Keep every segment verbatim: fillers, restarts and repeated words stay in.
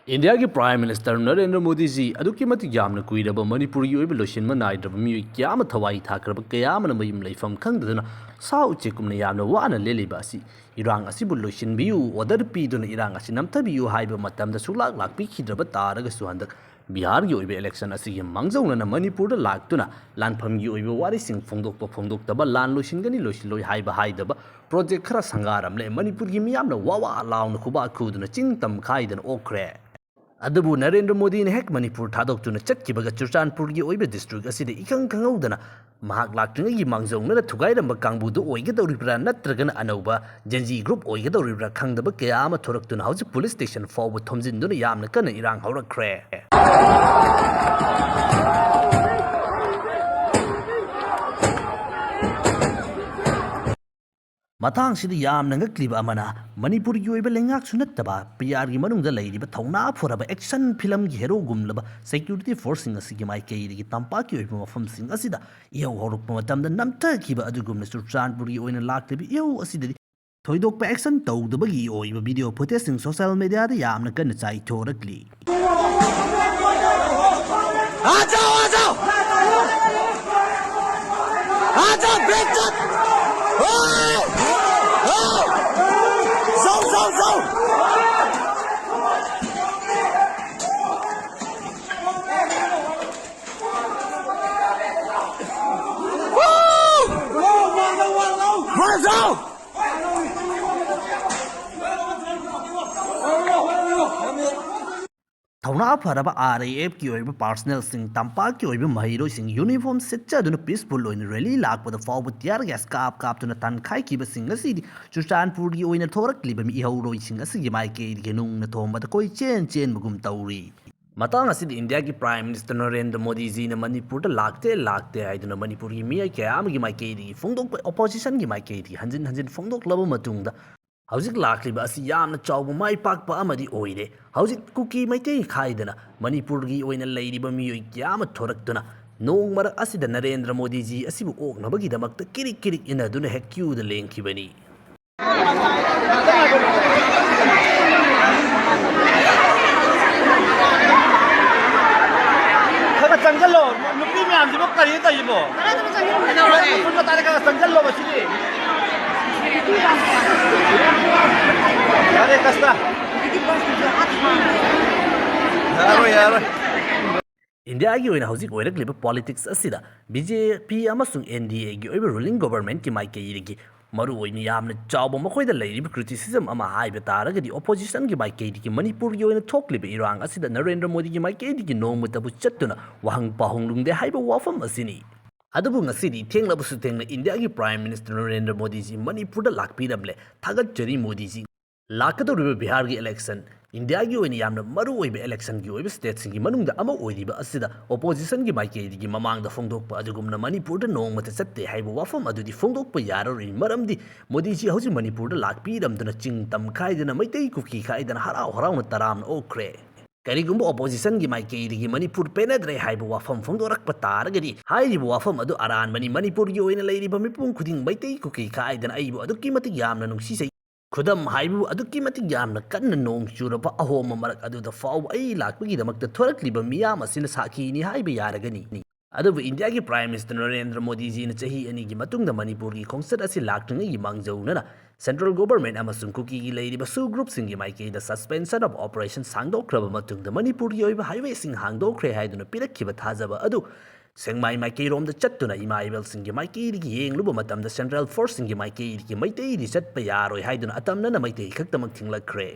ꯏꯟꯗꯤꯌꯥꯒꯤ Prime Minister Narendra ꯃꯣꯗꯤꯖꯤ ꯑꯗꯨꯛꯀꯤ ꯃꯇꯤꯛ ꯌꯥꯝꯅ ꯀꯨꯏꯔꯕ ꯃꯅꯤꯄꯨꯔꯒꯤ ꯑꯣꯏꯕ ꯂꯣꯏꯁꯤꯟꯕ ꯅꯥꯏꯗ꯭ꯔꯕ ꯃꯤꯑꯣꯏ ꯀꯌꯥ ꯑꯃ ꯊꯋꯥꯏ ꯊꯥꯈ꯭ꯔꯕ ꯀꯌꯥ ꯑꯃꯅ ꯃꯌꯨꯝ ꯂꯩꯐꯝ ꯈꯪꯗꯗꯨꯅ ꯁꯥ ꯎꯆꯦꯛꯀꯨꯝꯅ ꯌꯥꯝꯅ ꯋꯥꯅ ꯂꯦꯜꯂꯤꯕ ꯑꯁꯤ, ꯏꯔꯥꯡ ꯑꯁꯤꯕꯨ ꯂꯣꯏꯁꯤꯟꯕꯤꯌꯨ, order ꯄꯤꯗꯨꯅ ꯏꯔꯥꯡ ꯑꯁꯤ ꯅꯝꯊꯕꯤꯌꯨ ꯍꯥꯏꯕ ꯃꯇꯝꯗ ꯁꯨꯛꯂꯥꯛ ꯂꯥꯛꯄꯤꯈꯤꯗ꯭ꯔꯕ ꯇꯥꯔꯒꯁꯨ, ꯍꯟꯗꯛ ꯕꯤꯍꯥꯔꯒꯤ ꯑꯣꯏꯕ election ꯑꯁꯤꯒꯤ ꯃꯥꯡꯖꯧꯅꯅ ꯃꯅꯤꯄꯨꯔꯗ ꯂꯥꯛꯇꯨꯅ ꯂꯥꯟꯐꯝꯒꯤ ꯑꯣꯏꯕ ꯋꯥꯔꯤꯁꯤꯡ ꯐꯣꯡꯗꯣꯛꯄ ꯐꯣꯡꯗꯣꯛꯇꯕ, ꯂꯥꯟ ꯂꯣꯏꯁꯤꯟꯒꯅꯤ ꯂꯣꯏꯁꯤꯜꯂꯣꯏ ꯍꯥꯏꯕ ꯍꯥꯏꯗꯕ, project ꯈꯔ ꯁꯪꯒꯥꯔꯝꯂꯦ꯫ ꯃꯅꯤꯄꯨꯔꯒꯤ ꯃꯤꯌꯥꯝꯅ ꯋꯥ ꯋꯥ ꯂꯥꯎꯅ ꯈꯨꯕꯥꯛ ꯈꯨꯗꯨꯅ ꯆꯤꯡ ꯇꯝ ꯈꯥꯏꯗꯅ ꯑꯣꯛꯈ꯭ꯔꯦ꯫ ꯑꯗꯨꯕꯨ ꯅꯔꯦꯟꯗ꯭ꯔ ꯃꯣꯗꯤꯅ ꯍꯦꯛ ꯃꯅꯤꯄꯨꯔ ꯊꯥꯗꯣꯛꯇꯨꯅ ꯆꯠꯈꯤꯕꯒ ꯆꯨꯔꯆꯥꯟꯄꯨꯔꯒꯤ ꯑꯣꯏꯕ district ꯑꯁꯤꯗ ꯏꯈꯪ ꯈꯪꯍꯧꯗꯅ ꯃꯍꯥꯛ ꯂꯥꯛꯇ꯭ꯔꯤꯉꯩꯒꯤ ꯃꯥꯡꯖꯧꯅꯅ ꯊꯨꯒꯥꯏꯔꯝꯕ ꯀꯥꯡꯕꯨꯗꯨ ꯑꯣꯏꯒꯗꯧꯔꯤꯕ꯭ꯔꯥ, ꯅꯠꯇ꯭ꯔꯒꯅ ꯑꯅꯧꯕ Gen Z group ꯑꯣꯏꯒꯗꯧꯔꯤꯕ꯭ꯔꯥ ꯈꯪꯗꯕ ꯀꯌꯥ ꯑꯃ ꯊꯣꯔꯛꯇꯨꯅ ꯍꯧꯖꯤꯛ police station ꯐꯥꯎꯕ ꯊꯣꯝꯖꯤꯟꯗꯨꯅ ꯌꯥꯝꯅ ꯀꯟꯅ ꯏꯔꯥꯡ ꯍꯧꯔꯛꯈ꯭ꯔꯦ꯫ ꯃꯇꯥꯡꯁꯤꯗ ꯌꯥꯝꯅ ꯉꯛꯂꯤꯕ ꯑꯃꯅ, ꯃꯅꯤꯄꯨꯔꯒꯤ ꯑꯣꯏꯕ ꯂꯩꯉꯥꯛꯁꯨ ꯅꯠꯇꯕ ꯄꯤꯌꯥꯔꯒꯤ ꯃꯅꯨꯡꯗ ꯂꯩꯔꯤꯕ ꯊꯧꯅꯥ ꯐꯔꯕ action filmꯒꯤ heroꯒꯨꯝꯂꯕ security forceꯁꯤꯡ ꯑꯁꯤꯒꯤ ꯃꯥꯏꯀꯩꯗꯒꯤ ꯇꯝꯄꯥꯛꯀꯤ ꯑꯣꯏꯕ ꯃꯐꯝꯁꯤꯡ ꯑꯁꯤꯗ ꯏꯍꯧ ꯍꯧꯔꯛꯄ ꯃꯇꯝꯗ ꯅꯝꯊꯈꯤꯕ ꯑꯗꯨꯒꯨꯝꯅ ꯆꯨꯔꯆꯥꯟꯄꯨꯔꯒꯤ ꯑꯣꯏꯅ ꯂꯥꯛꯂꯤꯕ ꯏꯍꯧ ꯑꯁꯤꯗꯗꯤ ꯊꯣꯏꯗꯣꯛꯄ action ꯇꯧꯗꯕꯒꯤ ꯑꯣꯏꯕ video footageꯁꯤꯡ social mediaꯗ ꯌꯥꯝꯅ ꯀꯟꯅ ꯆꯥꯏꯊꯣꯔꯛꯂꯤ꯫ आ जाओ, आ जाओ। आ जाओ, बेइज्जत। ओ, ओ, जाओ, जाओ, जाओ। आ जाओ। ꯊꯧꯅꯥ ꯐꯔꯕ RIFꯀꯤ ꯑꯣꯏꯕ personnelꯁꯤꯡ, ꯇꯝꯄꯥꯛꯀꯤ ꯑꯣꯏꯕ ꯃꯍꯩꯔꯣꯏꯁꯤꯡ, uniform ꯁꯦꯠꯆꯗꯨꯅ peaceful ꯑꯣꯏꯅ rally ꯂꯥꯛꯄꯗ ꯐꯥꯎꯕ tear gas ꯀꯥꯞ ꯀꯥꯞꯇꯨꯅ ꯇꯥꯟꯈꯥꯏꯈꯤꯕꯁꯤꯡ ꯑꯁꯤꯗꯤ ꯆꯨꯔꯆꯥꯟꯄꯨꯔꯒꯤ ꯑꯣꯏꯅ ꯊꯣꯔꯛꯂꯤꯕ ꯃꯤꯍꯧꯔꯣꯏꯁꯤꯡ ꯑꯁꯤꯒꯤ ꯃꯥꯏꯀꯩꯗꯒꯤ ꯅꯨꯡꯅ ꯊꯣꯝꯕꯗ ꯀꯣꯏꯆꯦꯟ ꯆꯦꯟꯕꯒꯨꯝ ꯇꯧꯔꯤ꯫ ꯃꯇꯥꯡ ꯑꯁꯤꯗ ꯏꯟꯗꯤꯌꯥꯒꯤ Prime Minister ꯅꯔꯦꯟꯗ꯭ꯔ ꯃꯣꯗꯤꯖꯤꯅ ꯃꯅꯤꯄꯨꯔꯗ ꯂꯥꯛꯇꯦ, ꯂꯥꯛꯇꯦ ꯍꯥꯏꯗꯨꯅ ꯃꯅꯤꯄꯨꯔꯒꯤ ꯃꯤꯑꯣꯏ ꯀꯌꯥ ꯑꯃꯒꯤ ꯃꯥꯏꯀꯩꯗꯒꯤ ꯐꯣꯡꯗꯣꯛꯄ, oppositionꯒꯤ ꯃꯥꯏꯀꯩꯗꯒꯤ ꯍꯟꯖꯤꯟ ꯍꯟꯖꯤꯟ ꯐꯣꯡꯗꯣꯛꯂꯕ ꯃꯇꯨꯡꯗ, ꯍꯧꯖꯤꯛ ꯂꯥꯛꯂꯤꯕ ꯑꯁꯤ ꯌꯥꯝꯅ ꯆꯥꯎꯕ ꯃꯥꯏ ꯄꯥꯛꯄ ꯑꯃꯗꯤ ꯑꯣꯏꯔꯦ꯫ ꯍꯧꯖꯤꯛ ꯀꯨꯀꯤ ꯃꯩꯇꯩ ꯈꯥꯏꯗꯅ ꯃꯅꯤꯄꯨꯔꯒꯤ ꯑꯣꯏꯅ ꯂꯩꯔꯤꯕ ꯃꯤꯑꯣꯏ ꯀꯌꯥ ꯑꯃ ꯊꯣꯔꯛꯇꯨꯅ ꯅꯣꯡ ꯃꯔꯛ ꯑꯁꯤꯗ ꯅꯔꯦꯟꯗ꯭ꯔ ꯃꯣꯗꯤꯖꯤ ꯑꯁꯤꯕꯨ ꯑꯣꯛꯅꯕꯒꯤꯗꯃꯛꯇ ꯀꯤꯔꯤꯛ ꯀꯤꯔꯤꯛ ꯏꯟꯅꯗꯨꯅ ꯍꯦꯛ queueꯗ ꯂꯦꯡꯈꯤꯕꯅꯤ꯫ ꯈꯔ ꯆꯪꯁꯤꯜꯂꯣ꯫ ꯅꯨꯄꯤ ꯃꯌꯥꯝꯁꯤꯕꯨ ꯀꯔꯤ ꯇꯧꯔꯤꯕꯣ? ꯃꯊꯨꯟ ꯃꯇꯥꯗ ꯈꯔ ꯆꯪꯁꯤꯜꯂꯣ ꯃꯁꯤꯗꯤ꯫ ꯌꯥꯔꯦ, ꯀꯁꯇ꯫ ꯌꯥꯔꯣꯏ, ꯌꯥꯔꯣꯏ꯫ ꯏꯟꯗꯤꯌꯥꯒꯤ ꯑꯣꯏꯅ ꯍꯧꯖꯤꯛ ꯑꯣꯏꯔꯛꯂꯤꯕ ꯄꯣꯂꯤꯇꯤꯛꯁ ꯑꯁꯤꯗ ꯕꯤ ꯖꯦ ꯄꯤ ꯑꯃꯁꯨꯡ ꯑꯦꯟ ꯗꯤ ꯑꯦꯒꯤ ꯑꯣꯏꯕ ꯔꯨꯂꯤꯡ ꯒꯣꯚꯔꯟꯃꯦꯟꯠꯀꯤ ꯃꯥꯏꯀꯩꯗꯒꯤ ꯃꯔꯨꯑꯣꯏꯅ ꯌꯥꯝꯅ ꯆꯥꯎꯕ ꯃꯈꯣꯏꯗ ꯂꯩꯔꯤꯕ ꯀ꯭ꯔꯤꯇꯤꯁꯤꯖꯝ ꯑꯃ ꯍꯥꯏꯕ ꯇꯥꯔꯒꯗꯤ, ꯑꯣꯄꯣꯖꯤꯁꯟꯒꯤ ꯃꯥꯏꯀꯩꯗꯒꯤ ꯃꯅꯤꯄꯨꯔꯒꯤ ꯑꯣꯏꯅ ꯊꯣꯛꯂꯤꯕ ꯏꯔꯥꯡ ꯑꯁꯤꯗ ꯅꯔꯦꯟꯗ꯭ꯔ ꯃꯣꯗꯤꯒꯤ ꯃꯥꯏꯀꯩꯗꯒꯤ ꯅꯣꯡꯃꯇꯕꯨ ꯆꯠꯇꯨꯅ ꯋꯥꯍꯪ ꯄꯥꯎꯍꯪ ꯂꯨꯡꯗꯦ ꯍꯥꯏꯕ ꯋꯥꯐꯝ ꯑꯁꯤꯅꯤ꯫ ꯑꯗꯨꯕꯨ ꯉꯁꯤꯗꯤ ꯊꯦꯡꯂꯕꯁꯨ ꯊꯦꯡꯅ ꯏꯟꯗꯤꯌꯥꯒꯤ ꯄ꯭ꯔꯥꯏꯝ ꯃꯤꯅꯤꯁꯇꯔ ꯅꯔꯦꯟꯗ꯭ꯔ ꯃꯣꯗꯤꯖꯤ ꯃꯅꯤꯄꯨꯔꯗ ꯂꯥꯛꯄꯤꯔꯝꯂꯦ꯫ ꯊꯥꯒꯠꯆꯔꯤ ꯃꯣꯗꯤꯖꯤ꯫ ꯂꯥꯛꯀꯗꯧꯔꯤꯕ ꯕꯤꯍꯥꯔꯒꯤ ꯏꯂꯦꯛꯁꯟ, ꯏꯟꯗꯤꯌꯥꯒꯤ ꯑꯣꯏꯅ ꯌꯥꯝꯅ ꯃꯔꯨ ꯑꯣꯏꯕ ꯏꯂꯦꯛꯁꯟꯒꯤ ꯑꯣꯏꯕ ꯁ꯭ꯇꯦꯠꯁꯤꯡꯒꯤ ꯃꯅꯨꯡꯗ ꯑꯃ ꯑꯣꯏꯔꯤꯕ ꯑꯁꯤꯗ, ꯑꯣꯄꯣꯖꯤꯁꯟꯒꯤ ꯃꯥꯏꯀꯩꯗꯒꯤ ꯃꯃꯥꯡꯗ ꯐꯣꯡꯗꯣꯛꯄ ꯑꯗꯨꯒꯨꯝꯅ ꯃꯅꯤꯄꯨꯔꯗ ꯅꯣꯡꯃꯇ ꯆꯠꯇꯦ ꯍꯥꯏꯕ ꯋꯥꯐꯝ ꯑꯗꯨꯗꯤ ꯐꯣꯡꯗꯣꯛꯄ ꯌꯥꯔꯔꯣꯏ꯫ ꯃꯔꯝꯗꯤ ꯃꯣꯗꯤꯖꯤ ꯍꯧꯖꯤꯛ ꯃꯅꯤꯄꯨꯔꯗ ꯂꯥꯛꯄꯤꯔꯝꯗꯨꯅ ꯆꯤꯡ ꯇꯝ ꯈꯥꯏꯗꯅ, ꯃꯩꯇꯩ ꯀꯨꯀꯤ ꯈꯥꯏꯗꯅ, ꯍꯔꯥꯎ ꯍꯔꯥꯎꯅ ꯇꯔꯥꯝꯅ ꯑꯣꯛꯈ꯭ꯔꯦ꯫ ꯀꯔꯤꯒꯨꯝꯕ ꯑꯣꯄꯣꯖꯤꯁꯟꯒꯤ ꯃꯥꯏꯀꯩꯗꯒꯤ ꯃꯅꯤꯄꯨꯔ ꯄꯦꯟꯅꯗ꯭ꯔꯦ ꯍꯥꯏꯕ ꯋꯥꯐꯝ ꯐꯣꯡꯗꯣꯔꯛꯄ ꯇꯥꯔꯒꯗꯤ, ꯍꯥꯏꯔꯤꯕ ꯋꯥꯐꯝ ꯑꯗꯨ ꯑꯔꯥꯟꯕꯅꯤ꯫ ꯃꯅꯤꯄꯨꯔꯒꯤ ꯑꯣꯏꯅ ꯂꯩꯔꯤꯕ ꯃꯤꯄꯨꯝ ꯈꯨꯗꯤꯡ ꯃꯩꯇꯩ ꯀꯨꯀꯤ ꯈꯥꯏꯗꯅ ꯑꯩꯕꯨ ꯑꯗꯨꯛꯀꯤ ꯃꯇꯤꯛ ꯌꯥꯝꯅ ꯅꯨꯡꯁꯤꯖꯩ꯫ ꯈꯨꯗꯝ ꯍꯥꯏꯕꯕꯨ, ꯑꯗꯨꯛꯀꯤ ꯃꯇꯤꯛ ꯌꯥꯝꯅ ꯀꯟꯅ ꯅꯣꯡ ꯆꯨꯔꯕ ꯑꯍꯣꯡꯕ ꯃꯔꯛ ꯑꯗꯨꯗ ꯐꯥꯎꯕ ꯑꯩ ꯂꯥꯛꯄꯒꯤꯗꯃꯛꯇ ꯊꯣꯔꯛꯂꯤꯕ ꯃꯤꯌꯥꯝ ꯑꯁꯤꯅ ꯁꯥꯈꯤꯅꯤ ꯍꯥꯏꯕ ꯌꯥꯔꯒꯅꯤ꯫ ꯑꯗꯨꯕꯨ ꯏꯟꯗꯤꯌꯥꯒꯤ ꯄ꯭ꯔꯥꯏꯝ ꯃꯤꯅꯤꯁꯇꯔ ꯅꯔꯦꯟꯗ꯭ꯔ ꯃꯣꯗꯤꯖꯤꯅ ꯆꯍꯤ ꯑꯅꯤꯒꯤ ꯃꯇꯨꯡꯗ ꯃꯅꯤꯄꯨꯔꯒꯤ ꯈꯣꯡꯆꯠ ꯑꯁꯤ ꯂꯥꯛꯇ꯭ꯔꯤꯉꯩꯒꯤ ꯃꯥꯡꯖꯧꯅꯅ ꯁꯦꯟꯇ꯭ꯔꯦꯜ ꯒꯣꯚꯔꯟꯃꯦꯟꯠ ꯑꯃꯁꯨꯡ ꯀꯨꯀꯤꯒꯤ ꯂꯩꯔꯤꯕ ꯁꯨ ꯒ꯭ꯔꯨꯞꯁꯤꯡꯒꯤ ꯃꯥꯏꯀꯩꯗ ꯁꯁꯄꯦꯟꯁꯟ ꯑꯣꯐ ꯑꯣꯄꯔꯦꯁꯟ ꯁꯥꯡꯗꯣꯛꯈ꯭ꯔꯕ ꯃꯇꯨꯡꯗ ꯃꯅꯤꯄꯨꯔꯒꯤ ꯑꯣꯏꯕ ꯍꯥꯏꯋꯦꯁꯤꯡ ꯍꯥꯡꯗꯣꯛꯈ꯭ꯔꯦ ꯍꯥꯏꯗꯨꯅ ꯄꯤꯔꯛꯈꯤꯕ ꯊꯥꯖꯕ ꯑꯗꯨ ꯁꯦꯡꯃꯥꯏ ꯃꯥꯏꯀꯩꯔꯣꯝꯗ ꯆꯠꯇꯨꯅ ꯏꯃꯥ ꯏꯕꯦꯜꯁꯤꯡꯒꯤ ꯃꯥꯏꯀꯩꯗꯒꯤ ꯌꯦꯡꯂꯨꯕ ꯃꯇꯝꯗ ꯁꯦꯟꯇ꯭ꯔꯦꯜ ꯐꯣꯔꯁꯁꯤꯡꯒꯤ ꯃꯥꯏꯀꯩꯗꯒꯤ ꯃꯩꯇꯩꯗꯤ ꯆꯠꯄ ꯌꯥꯔꯣꯏ ꯍꯥꯏꯗꯨꯅ ꯑꯇꯝꯅꯅ ꯃꯩꯇꯩ ꯈꯛꯇꯃꯛ ꯊꯤꯡꯂꯛꯈ꯭ꯔꯦ꯫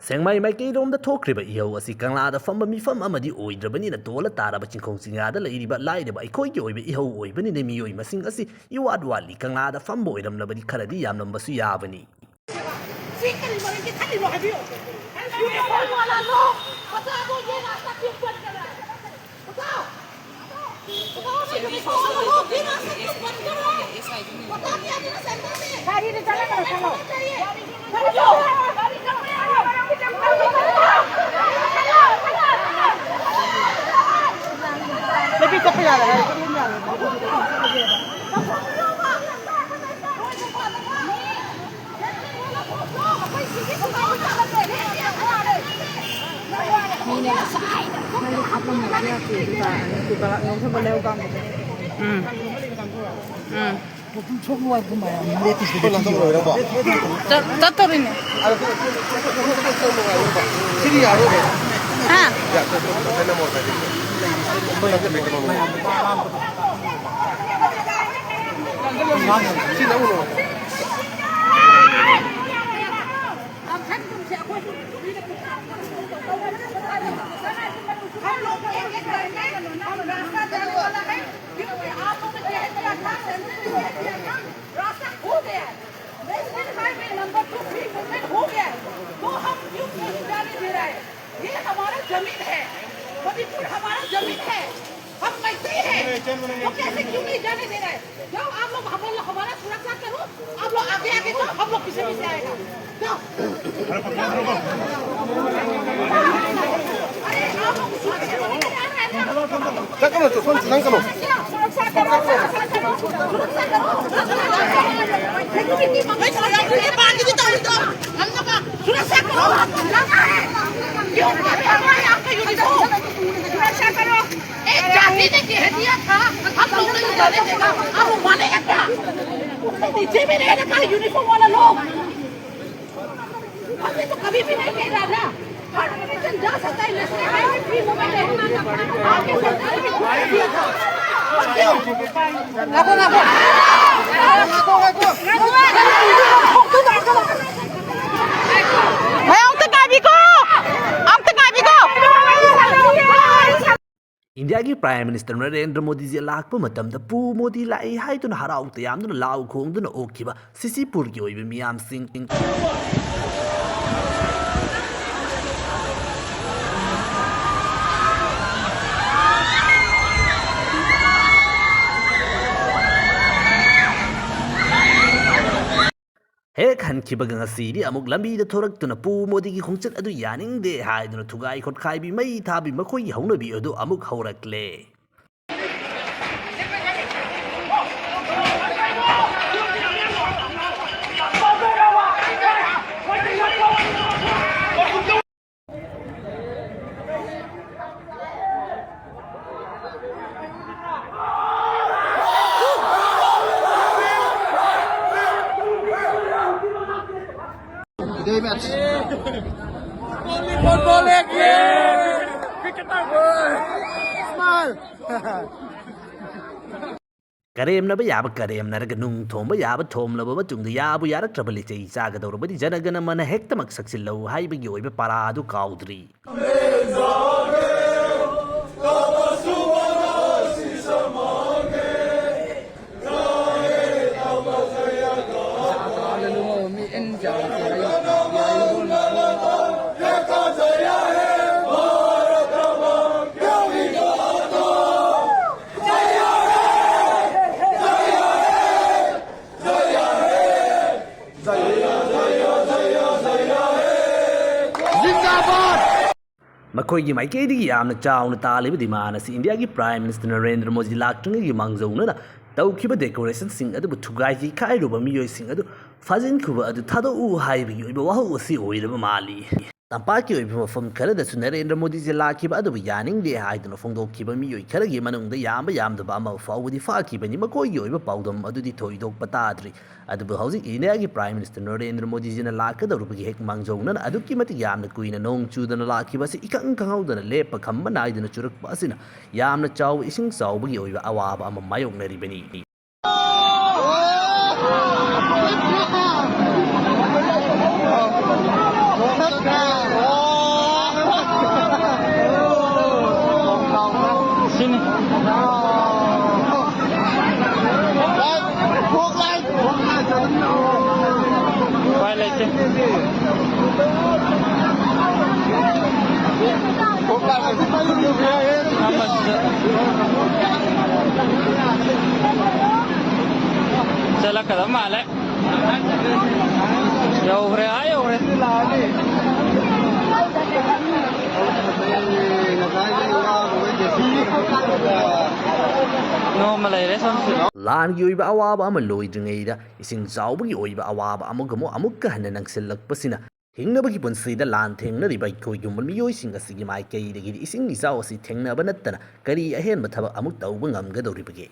ꯁꯦꯡꯃꯥꯏ ꯃꯥꯏꯀꯩꯔꯣꯝꯗ ꯊꯣꯛꯈ꯭ꯔꯤꯕ ꯏꯍꯧ ꯑꯁꯤ ꯀꯪꯂꯥꯗ ꯐꯝꯕ ꯃꯤꯐꯝ ꯑꯃꯗꯤ ꯑꯣꯏꯗ꯭ꯔꯕꯅꯤꯅ, ꯇꯣꯜꯂ ꯇꯥꯔꯕ ꯆꯤꯡꯈꯣꯡ ꯆꯤꯡꯌꯥꯗ ꯂꯩꯔꯤꯕ ꯂꯥꯏꯔꯕ ꯑꯩꯈꯣꯏꯒꯤ ꯑꯣꯏꯕ ꯏꯍꯧ ꯑꯣꯏꯕꯅꯤꯅ, ꯃꯤꯑꯣꯏ ꯃꯁꯤꯡ ꯑꯁꯤ ꯏꯋꯥꯠ ꯋꯥꯠꯂꯤ꯫ ꯀꯪꯂꯥꯗ ꯐꯝꯕ ꯑꯣꯏꯔꯝꯂꯕꯗꯤ ꯈꯔꯗꯤ ꯌꯥꯝꯂꯝꯕꯁꯨ ꯌꯥꯕꯅꯤ꯫ ꯁꯤ ꯀꯔꯤ ꯃꯔꯝꯒꯤ ꯈꯜꯂꯤꯅꯣ ꯍꯥꯏꯕꯤꯌꯨ꯫ ꯃꯆꯥꯗꯣ ꯌꯦꯡꯉ ꯆꯠꯄꯤꯌꯨ꯫ ꯒꯥꯔꯤꯗ ꯆꯠꯂꯒ ꯆꯠꯂꯣ꯫ ꯂꯝꯕꯤ ꯆꯠꯄ ꯌꯥꯔꯦ ꯍꯥꯏ꯫ ꯎꯝ꯫ ꯎꯝ꯫ ꯆꯠ-, ꯆꯠꯇꯧꯔꯤꯅꯦ꯫ ꯍꯥ? क्योंकि आप लोगों ने क्या है, रास्ता खो गया है। National highway number two free movement हो गया है, तो हम क्यों नहीं जाने दे रहे हैं? ये हमारा जमीन है, मणिपुर हमारा जमीन है, हम मैत्री हैं, तो कैसे क्यों नहीं जाने दे रहे हैं? जाओ आप लोग, हम लोग हमारा सुरक्षा करो, आप लोग आगे आगे जाओ, हम लोग पीछे पीछे आएगा। जाओ। एक जाति ने कह दिया था, हम लोग नहीं जाने देगा, अब वो मानेगा क्या? उससे नीचे भी नहीं रखा यूनिफॉर्म वाला लोग। हमने तो कभी भी नहीं कह रहा ना। हर रिलीजन जा सकता है, लेकिन हमें भी वो नहीं। आगे चलते हुए क्यों? ꯃꯌꯥꯝ ꯑꯝꯇ ꯉꯥꯏꯕꯤꯈꯣ! ꯑꯝꯇ ꯉꯥꯏꯕꯤꯈꯣ! ꯏꯟꯗꯤꯌꯥꯒꯤ ꯄ꯭ꯔꯥꯏꯝ ꯃꯤꯅꯤꯁꯇꯔ ꯅꯔꯦꯟꯗ꯭ꯔ ꯃꯣꯗꯤꯖꯤ ꯂꯥꯛꯄ ꯃꯇꯝꯗ ꯄꯨ ꯃꯣꯗꯤ ꯂꯥꯛꯏ ꯍꯥꯏꯗꯨꯅ ꯍꯔꯥꯎ ꯇꯌꯥꯝꯗꯨꯅ ꯂꯥꯎ ꯈꯣꯡꯗꯨꯅ ꯑꯣꯛꯈꯤꯕ ꯁꯤꯁꯤꯄꯨꯔꯒꯤ ꯑꯣꯏꯕ ꯃꯤꯌꯥꯝꯁꯤꯡ꯫ ꯍꯦꯛ ꯍꯟꯈꯤꯕꯒ ꯉꯁꯤꯗꯤ ꯑꯃꯨꯛ ꯂꯝꯕꯤꯗ ꯊꯣꯔꯛꯇꯨꯅ ꯄꯨ ꯃꯣꯗꯤꯒꯤ ꯈꯣꯡꯆꯠ ꯑꯗꯨ ꯌꯥꯅꯤꯡꯗꯦ ꯍꯥꯏꯗꯨꯅ ꯊꯨꯒꯥꯏ ꯈꯣꯠꯈꯥꯏꯕꯤ, ꯃꯩ ꯊꯥꯕꯤ, ꯃꯈꯣꯏꯒꯤ ꯍꯧꯅꯕꯤ ꯑꯗꯨ ꯑꯃꯨꯛ ꯍꯧꯔꯛꯂꯦ꯫ Game match. Only football, yeah! Smile. ꯀꯔꯦꯝꯅꯕ ꯌꯥꯕ ꯀꯔꯦꯝꯅꯔꯒ, ꯅꯨꯡ ꯊꯣꯝꯕ ꯌꯥꯕ ꯊꯣꯝꯂꯕ ꯃꯇꯨꯡꯗ, ꯌꯥꯕꯨ ꯌꯥꯔꯛꯇ꯭ꯔꯕ ꯂꯤꯆꯩ ꯆꯥꯒꯗꯧꯔꯕꯗꯤ ꯖꯅꯒꯅ ꯃꯅ ꯍꯦꯛꯇꯃꯛ ꯁꯛꯆꯤꯜꯂꯧ ꯍꯥꯏꯕꯒꯤ ꯑꯣꯏꯕ ꯄꯥꯔꯥ ꯑꯗꯨ ꯀꯥꯎꯗ꯭ꯔꯤ꯫ ꯃꯈꯣꯏꯒꯤ ꯃꯥꯏꯀꯩꯗꯒꯤ ꯌꯥꯝꯅ ꯆꯥꯎꯅ ꯇꯥꯜꯂꯤꯕ demand ꯑꯁꯤ ꯏꯟꯗꯤꯌꯥꯒꯤ Prime Minister ꯅꯔꯦꯟꯗ꯭ꯔ ꯃꯣꯗꯤ ꯂꯥꯛꯇ꯭ꯔꯤꯉꯩꯒꯤ ꯃꯥꯡꯖꯧꯅꯅ ꯇꯧꯈꯤꯕ decorationꯁꯤꯡ ꯑꯗꯨꯕꯨ ꯊꯨꯒꯥꯏꯈꯤ ꯈꯥꯏꯔꯨꯕ ꯃꯤꯑꯣꯏꯁꯤꯡ ꯑꯗꯨ ꯐꯥꯖꯤꯟꯈꯤꯕ ꯑꯗꯨ ꯊꯥꯗꯣꯛꯎ ꯍꯥꯏꯕꯒꯤ ꯑꯣꯏꯕ ꯋꯥꯍꯧ ꯑꯁꯤ ꯑꯣꯏꯔꯕ ꯃꯥꯜꯂꯤ꯫ ꯇꯝꯄꯥꯛꯀꯤ ꯑꯣꯏꯕ ꯃꯐꯝ ꯈꯔꯗꯁꯨ ꯅꯔꯦꯟꯗ꯭ꯔ ꯃꯣꯗꯤꯁꯦ ꯂꯥꯛꯈꯤꯕ ꯑꯗꯨꯕꯨ ꯌꯥꯅꯤꯡꯗꯦ ꯍꯥꯏꯗꯨꯅ ꯐꯣꯡꯗꯣꯛꯈꯤꯕ ꯃꯤꯑꯣꯏ ꯈꯔꯒꯤ ꯃꯅꯨꯡꯗ ꯌꯥꯝꯕ ꯌꯥꯝꯗꯕ ꯑꯃ ꯐꯥꯎꯕꯗꯤ ꯐꯥꯈꯤꯕꯅꯤ꯫ ꯃꯈꯣꯏꯒꯤ ꯑꯣꯏꯕ ꯄꯥꯎꯗꯝ ꯑꯗꯨꯗꯤ ꯊꯣꯏꯗꯣꯛꯄ ꯇꯥꯗ꯭ꯔꯤ꯫ ꯑꯗꯨꯕꯨ ꯍꯧꯖꯤꯛ ꯏꯟꯗꯤꯌꯥꯒꯤ Prime Minister ꯅꯔꯦꯟꯗ꯭ꯔ ꯃꯣꯗꯤꯖꯤꯅ ꯂꯥꯛꯀꯗꯧꯔꯤꯕꯒꯤ ꯍꯦꯛ ꯃꯥꯡꯖꯧꯅꯅ ꯑꯗꯨꯛꯀꯤ ꯃꯇꯤꯛ ꯌꯥꯝꯅ ꯀꯨꯏꯅ ꯅꯣꯡ ꯆꯨꯗꯅ ꯂꯥꯛꯈꯤꯕ ꯑꯁꯤ ꯏꯈꯪ ꯈꯪꯍꯧꯗꯅ ꯂꯦꯞꯄ ꯈꯝꯕ ꯅꯥꯏꯗꯅ ꯆꯨꯔꯛꯄ ꯑꯁꯤꯅ ꯌꯥꯝꯅ ꯆꯥꯎꯕ ꯏꯁꯤꯡ ꯆꯥꯎꯕꯒꯤ ꯑꯣꯏꯕ ꯑꯋꯥꯕ ꯑꯃ ꯃꯥꯌꯣꯛꯅꯔꯤꯕꯅꯤ꯫ ꯁꯤꯅꯤ꯫ ꯎꯄꯥꯏ ꯂꯩꯇꯦ꯫ ꯆꯠꯂꯛꯀꯗꯕ ꯃꯥꯜꯂꯦ꯫ ꯌꯧꯈ꯭ꯔꯦ, ꯑꯥ ꯌꯧꯈ꯭ꯔꯦ꯫ ꯅꯣꯡꯃ ꯂꯩꯔꯦ ꯁꯣꯝꯁꯨ꯫ ꯂꯥꯟꯒꯤ ꯑꯣꯏꯕ ꯑꯋꯥꯕ ꯑꯃ ꯂꯣꯏꯗ꯭ꯔꯤꯉꯩꯗ ꯏꯁꯤꯡ ꯆꯥꯎꯕꯒꯤ ꯑꯣꯏꯕ ꯑꯋꯥꯕ ꯑꯃꯒ ꯑꯃꯨꯛ ꯑꯃꯨꯛꯀ ꯍꯟꯅ ꯅꯪꯁꯤꯜꯂꯛꯄꯁꯤꯅ ꯍꯤꯡꯅꯕꯒꯤ ꯄꯨꯟꯁꯤꯗ ꯂꯥꯟ ꯊꯦꯡꯅꯔꯤꯕ ꯑꯩꯈꯣꯏꯒꯨꯝꯕ ꯃꯤꯑꯣꯏꯁꯤꯡ ꯑꯁꯤꯒꯤ ꯃꯥꯏꯀꯩꯗꯒꯤꯗꯤ ꯏꯁꯤꯡ ꯏꯆꯥꯎ ꯑꯁꯤ ꯊꯦꯡꯅꯕ ꯅꯠꯇꯅ ꯀꯔꯤ ꯑꯍꯦꯟꯕ ꯊꯕꯛ ꯑꯃꯨꯛ ꯇꯧꯕ ꯉꯝꯒꯗꯧꯔꯤꯕꯒꯦ?